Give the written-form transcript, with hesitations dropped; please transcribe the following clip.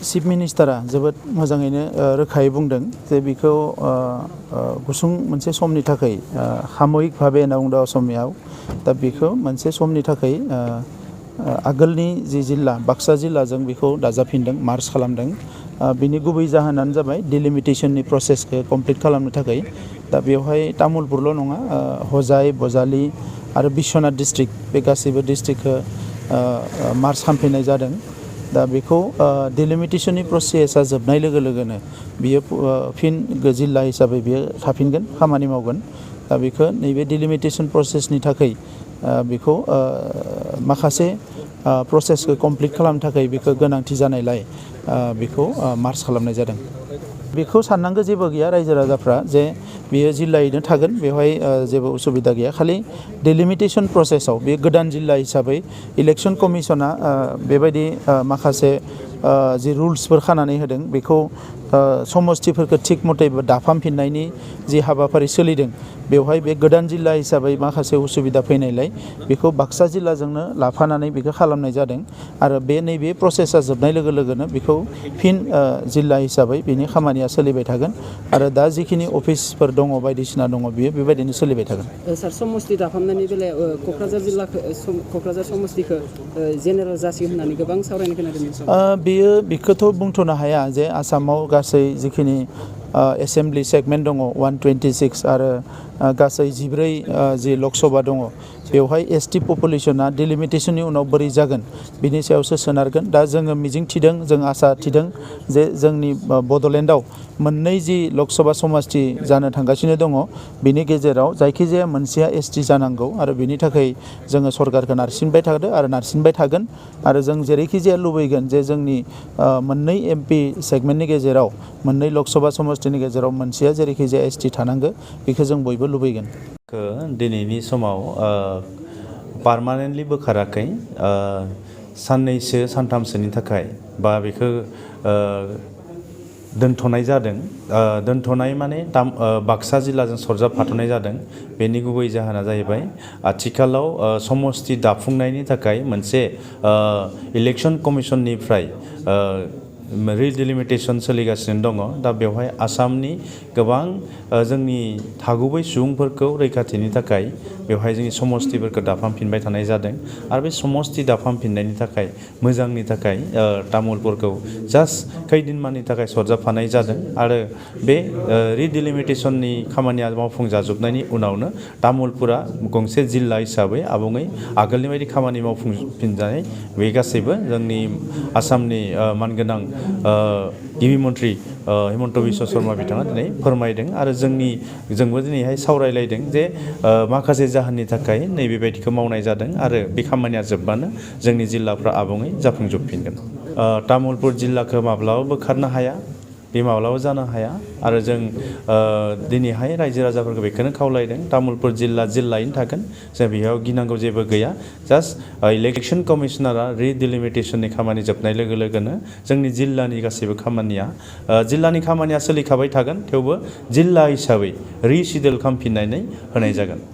chief मिनिस्टारा जोबोद मोजाङैनो रोखायै बुंदों जे बेखौ गुसुं मोनसे समनि थाखाय सामयिक भाबे होनना बुंदों असमियाव दा बेखौ मोनसे समनि थाखाय आगोलनि जि जिल्ला बाक्सा जिल्लाजों बेखौ दाजाबफिनदों मार्ज खालामदों बिनि गुबै जाहोनानो जाबाय डिलिमिटेशननि प्रसेसखौ कमप्लिट खालामनो थाखाय दा बेवहाय तामुलपुरल' नङा हजाय बजालि आरो बिश्वनाथ डिस्ट्रिक्ट बे गासैबो डिस्ट्रिक्टखौ मार्ज खालामफिननाय जादों दा बेखौ डिलिमिटेशननि प्रसेसा जोबनाय लोगो लोगोनो बियो फिन जिल्ला हिसाबै बियो थाफिनगोन खामानि मावगोन दा बेखौ नैबे डिलिमिटेशन प्रसेसनि थाखाय बेखौ माखासे प्रसेसखौ कमप्लिट खालामनो थाखाय बेखौ गोनांथि जानायलाय बेखौ मार्ज खालामनाय जादों बेखौ साननांगौ जेबो गैया रायजो राजाफ्रा जे बेयो जिल्लायैनो थागोन बेवहाय जेबो उसुबिदा गैया खालि डिलिमिटेशन प्रसेसआव बे गोदान जिल्ला हिसाबै इलेक्शन कमिशना बेबायदि माखासे जि रुल्सफोर खानानै होदों बेखौ समस्थिफोरखौ थिग मथे दाफामफिननायनि जि हाबाफारि सोलिदों बेवहाय बे गोदान जिल्ला हिसाबै माखासे उसुबिदा फैनायलाय बेखौ बाक्सा जिल्लाजोंनो लाफानानै बेखौ खालामनाय जादों आरो बे नैबे प्रसेसा जोबनाय लोगो लोगोनो बेखौ फिन जिल्ला हिसाबै बिनि खामानिया सोलिबाय थागोन आरो दा जिखिनि अफिसफोर दङ बायदिसिना दङ बियो बेबायदिनो सोलिबाय थागोन सार समस्ति दाफामनायनि बेलायाव क'क्राझार जिल्लाखौ क'क्राझार समस्तिखौ जेनेरेल जासिगोन होननानै गोबां सावरायनो खोनादों बेखौथ' बुंथ'नो हाया जे आसामाव गासै जिखिनि एसेम्ब्लि सेगमेन्ट दङ 126 आरो गासै 14 जि लकसभा दङ बेवहाय एसटि पपुलेसना डिलिमिटेशननि उनाव बोरै जागोन बिनि सायावसो सोनारगोन दा जोङो मिजिं थिदों जों आसा थिदों जे जोंनि बड'लेण्डआव मोननै जि लकसभा समस्ति जानो थांगासिनो दङ बिनि गेजेराव जायखिजाया मोनसेया एसटि जानांगौ आरो बिनि थाखाय जोङो सरकारखौ नारसिनबाय थादों आरो नारसिनबाय थागोन आरो जों जेरैखि जाया लुबैगोन जे जोंनि मोननै एमपि सेगमेन्टनि गेजेराव मोननै लकसभा समस्तिनि गेजेराव मोनसेया जेरैखि जाया एसटि थानांगौ बेखौ जों बयबो लुबैगोन दिनैनि समाव पार्मानेन्टलि बोखाराखै साननैसो सानथामसोनि थाखाय बा बेखौ दोनथ'नाय जादों दोनथ'नाय माने बाक्सा जिल्लाजों सरजाबफाथ'नाय जादों बेनि गुबै जाहोना जाहैबाय आथिखालाव समस्ति दाफुंनायनि थाखाय मोनसे इलेक्शन कमिशननिफ्राय रिडिलिमिटेशन सोलिगासिनो दङ दा बेवहाय आसामनि गोबां जोंनि थागुबै सुबुंफोरखौ रैखाथिनि थाखाय बेवहाय जोंनि समस्तिफोरखौ दाफामफिनबाय थानाय जादों आरो बे समस्ति दाफामफिननायनि थाखाय मोजांनि थाखाय तामुलपुरखौ जास्ट खैदिनमाननि थाखाय सरजाबफानाय जादों आरो बे रिडिलिमिटेशननि खामानिया मावफुंजाजोबनायनि उनावनो तामुलपुरा गंसे जिल्ला हिसाबै आबुङै आगोलनि बायदि खामानि मावफुंफिनजानाय बे गासैबो जोंनि आसामनि मानगोनां गिबि मन्त्रि हिमन्त बिश्व शर्मा बिथाङा दिनै फोरमायदों आरो जोंबो दिनैहाय सावरायलायदों जे माखासे जाहोननि थाखाय नैबेबायदिखौ मावनाय जादों आरो बे खामानिया जोबबानो जोंनि जिल्लाफ्रा आबुङै जाफुंजोबफिनगोन तामुलपुर जिल्लाखौ माब्लाबा बोखारनो हाया बे माब्लाबा जानो हाया आरो जों दिनैहाय रायजो राजाफोरखौ बेखौनो खावलायदों तामुलपुर जिल्लायैनो थागोन जों बेयाव गिनांगौ जेबो गैया जास्ट इलेक्शन कमिशनारा रिडिलिमिटेशननि खामानि जोबनाय लोगो लोगोनो जोंनि जिल्लानि गासैबो खामानिया जिल्लानि खामानिया सोलिखाबाय थागोन थेवबो जिल्ला हिसाबै रिसिडिउल खालामफिननानै होनाय जागोन